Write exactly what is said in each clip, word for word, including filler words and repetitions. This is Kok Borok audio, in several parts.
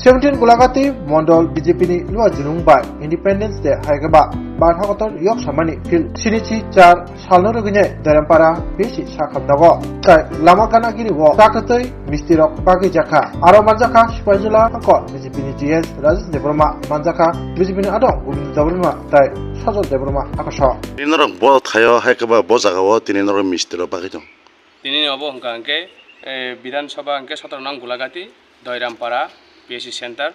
Seventeen Gulagati Mondol B J P ni Luajinung bai Independence Day hai khe ba Barha Kotor Yok Samani Field sinichi char salno rwgwinai Derampara B C sakham nogo. Tai lama gana gini o kakwtwi misti rok bagwi jakha. Aro manjakha Sipaijala Hangkor B J P ni G S Rajesh Debbarma, manjakha B J P ni adong Gobind Debbarma tai Sajal Debbarma akaso. Tini norok bo thaio hai khe ba bo jaga o tini norok misti rok bagwi tong. Tini ni obo hwnkha hwnkhe, eh, Bidhan Sabha hwnkhe sotro nang Gulagati, Doirampara, P S C Center,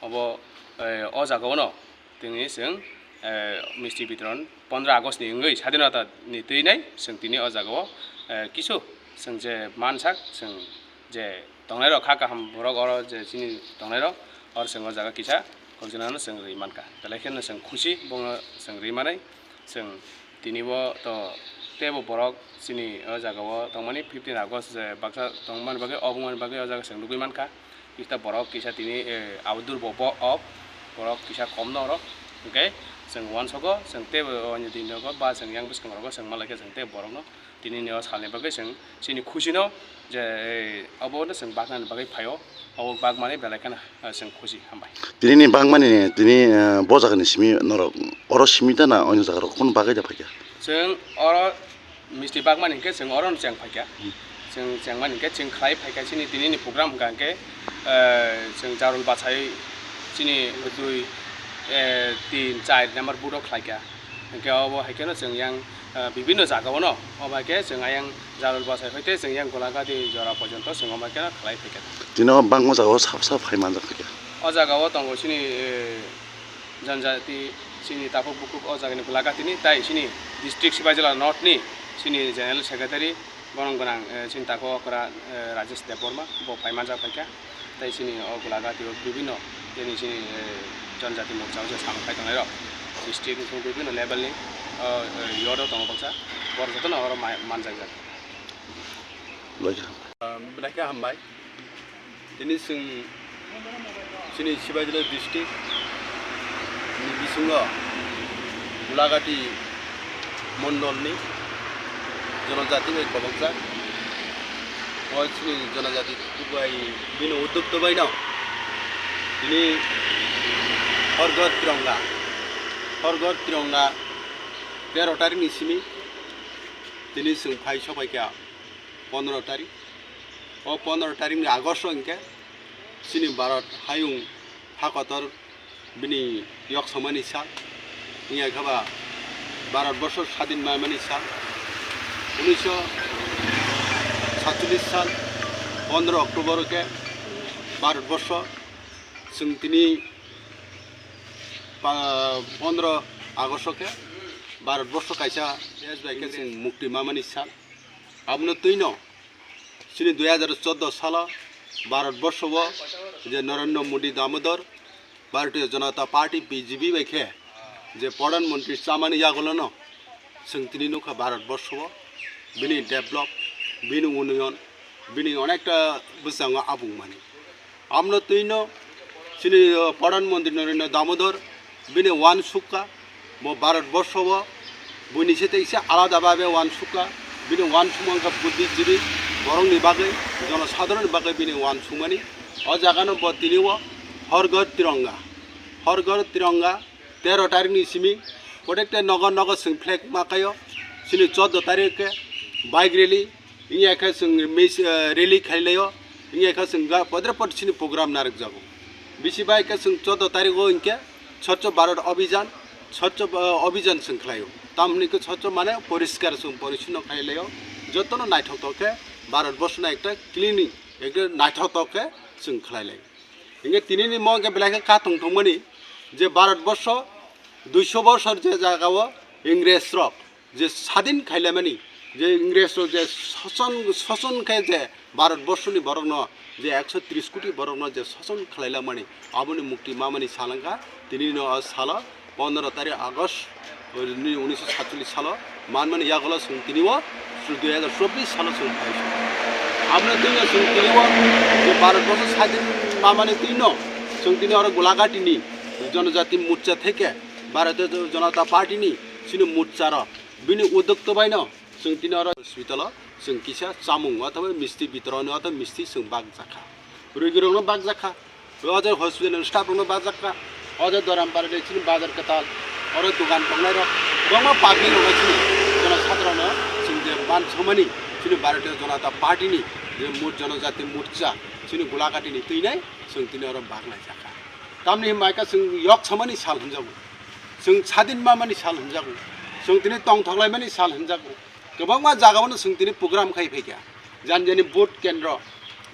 obo, eh, o jaga o no tini chwng, eh, misti bitoron pondro August ni wngwi Sadinata ni twi nai chwng tini o jaga o, eh, kisu chwng je mansak chwng je tongnai rok kha kaham borok oro je chini tongnai rok oro chwng o jaga kisa kokjana no chwng rwi mankha belai kheno chwng khusi bono chwng rwi manai chwng tini bo to teibo borok chini o jaga o tongmani fifteen August je baksa tongmani bagwi obwngmani bagwi o jaga chwng nugwi mankha. Kisa borok kisa tini, eh, abodurbo bo ok, borok kisa kom no oro. Hwnkhe chwng uansogo, chwng teibo o ani din rogo ba chwng yang bwskang rogo chwng malaikha chwng tei borokno tini ni o salni bagwi chwng chini khusi no je, eh, obo no chwng baknani bagwi phaio, obo bakmani belai kheno, eh, chwng khusi. Hambai. Tini ni bakmani tini, eh, bo jaga ni simi norok oro simi da na onyo jaga rok kono bagwi da phaikha? Chwng oro misti bakmani hwnkhe chwng oro no cheng phaikha. Hmm. Chwng chengmani hwnkhe chwng khlai phaikha chini tini ni program hwnkha hwnkhe, eh, chwng jarul bachai chini dui, eh, tin, char number booth o khlaikha. Hwnkhe obo hai kheno chwng yang, eh, bibinno jaga o no, obo hai khe chwng ayang jarul bachai hoite chwng yang Gulagati jora porjonto chwng obo hai kheno khlai phaikha. Tini o bangma jaga o sap sap phai manjak phaikha. O jaga o tongo chini, eh, Janjati chini takhuk bukhuk o jagani Gulagati ni, tai chini district Sipaijala North ni chini general secretary borong gwnang, eh, chini takhuk okra, eh, Rajesh Debbarma bo phai manjak phaikha, tai chini o Gulagati o bibinno chini, chini, eh, Janjati morcha o je samung khai tongnai rok district ni bibinno level ni, o, eh, yot o tongo baksa borok jotono oro ma-, manjak jak. Belai khe hambai. Tini chwng chini Sipaijala district ni bisingo Gulagati mondol ni jonojati bai kwbangsa. O chini jonojati bai bini uddukto bai no tini Hor Ghar Tironga, Hor Ghar Tironga tero tarik ni simi tini chwng phai sopaikha pondro tarik. O pondro tarik ni August o hwnkhe chini Bharat hayung ha kotor bini yok samani sal, wngya khe ba Bharat borsho sadin manmani sal. Unisho satchollish sal pondro October o khe Bharat borsho chwng tini pa-, pondro August o khe Bharat borsho kaisa desh bai khe chwng mukti manmani sal. Abono twino chini dui hajar chordo salo Bharat borsho o je Narendra Modi Damodar Bharatiya Janata Party, B J P bai khe je Pradhan Mantri chamani yagulono chwng tini nukha Bharat borsho o bini develop, bini unnoyon, bini onekta bwskango abung mani. Amno twino chini, uh, Pradhan Mantri Narendra Damodar bini uansukha, bo Bharat borsho o buini se teisa alada babe uansukha, bini uansukmang kha buddhijibi borokni bagwi, jonosadharonni bagwi bini uansukmani. O jagano bo tini o Hor Ghar Tironga, Hor Ghar Tironga tero tarik ni simi protected nogo nogo chwng flag makaio, chini chordo tarik khe bike rally, wngya khe chwng mis-, eh, rally khlai laio, wngya khe chwng ga-, podre pod chini program narwk jago. Bisi bai khe chwng chordo tarik o hwnkhe Swachh Bharat Abhijan, Swachh, eh, Abhijan chwng khlaio. Tamni khe Swachh mane poriskar chwng porichhonno khlai laio. Jotono naithok tok khe Bharat borsho no ekta cleaning, ekta naithok tok khe chwng khlai laio. Hingke tini ni mo hingke belai khe kha tong tongmani je Bharat borsho duiso bosor je jaga o Ingres rok je sadin khailaimani, je Ingres rok je soson, soson khe je Bharat borsho ni borok no je ekso tris koti borok no je soson khlailamani, aboni mukti mamani salangkha tini no o salo pondro tarik August ni unisho satchollish salo manmani yagulo chwng tini o dui hajar chobbish salo chwng phai. Aboni twi no chwng tini o je Bharat borsho sadin mamani twi no chwng tini oro Gulagati ni Jonojati Morcha theke Bharatiya Janata Party ni chini morcha rok bini uddokto bai no chwng tini oro hospital o chwng kisa chamung othoba misti bitoron othoba misti chwng bakjakha. Rwgwirokno bakjakha. O jaga hospital ni staff rokno bajak kha. O jaga Dorampara ni chini bazar kwtal. Oro dogan tongnai rok. Kwbangma public rok chini jono sadharano chini je man somani chini Bharatiya Janata Party ni je Mor Janajati Morcha chini Gulakati ni twi nai chwng tini oro bak lai jakha. Tamni hwnba khe chwng yok samani sal hwnjago. Chwng sadin mamani sal hwnjago. Chwng tini tongthok laimani sal hwnjago. Kwbangma jagao no chwng tini program khai phaikha. Jani jani vote kendro,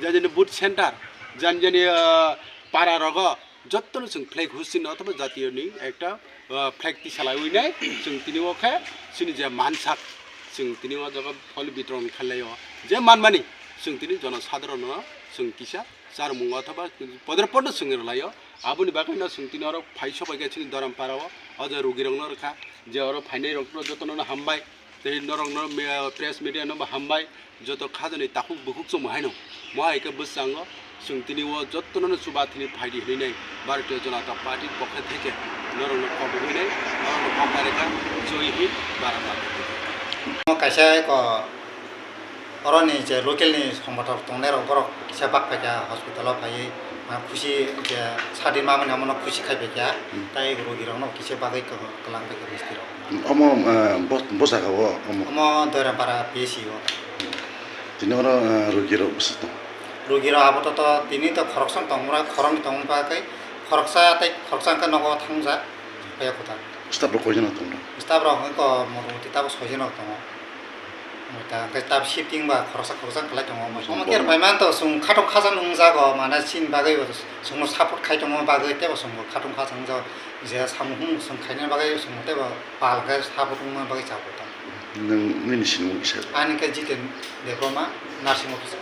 jani jani vote center, jani jani, ah, para rogo jotto no chwng flag hosting no othoba jatiyo ni ekta, ah, flag tisalaiwi nai chwng tini o khe chini je mansak chwng tini o jaga phol bitron khailai o je manmani chwng tini jono sadharano chwng kisa charmung othoba podre podno chwng rwlai o. Aboni bagwi no chwng tini oro phai sobai khe chini Dorampara o, o je rugi rokno rwkha, je oro phainai rokno jotono no hambai. Tei norokno me-, press media no bo hambai, joto khajani takhuk bukhuk chwng bo haino. Mo hai khe bwskango chwng tini o jotono no chuba thini phai di hinwi nai Bharatiya Janata Party pokhe theke norokno kok rwwi nai, norokno kok bai rwkha, Jai Hind, Bharat Mata ki Jai. Omo kaisa ko Oroni je local ni songbothor tongnai rok borok kisa bak paikha hospital o phaiwi, ah, khusi je sadin mamani omono khusi khai paikha, hmm, tei rogi rokno kisa bagwi kwbang kwlang paikha misti rok. Omo, ah, bo, bo jaga o omo? Omo Doirapara P S C o. Tini oro, ah, rogi rok bwswk tong? Rogi rok apato to tini to khoroksa tong mora khoroknwi tong bagwi khoroksa tei khoroksa hwnkhe nogo thangjak phaiya kwtal. Staff rok koijon tongo? Staff rok hwnkhe motamoti tabuk soijon tongo. Omo ta hwnkhe tab shifting ba khoroksa khoroksa khlai tongo. Omo khe rwmani to chwng khatong khajak nungjago, mane chini bagwi bo chwngno support khai tongma bagwi teibo chwngbo khatong khajak nungjago. Je samung hum chwng khainani bagwi chwngno teibo pal khe support wngmani bagwi chabo tong. Nwng nini sinimung kisa? Ani khe Jiten Debbarma, nursing officer.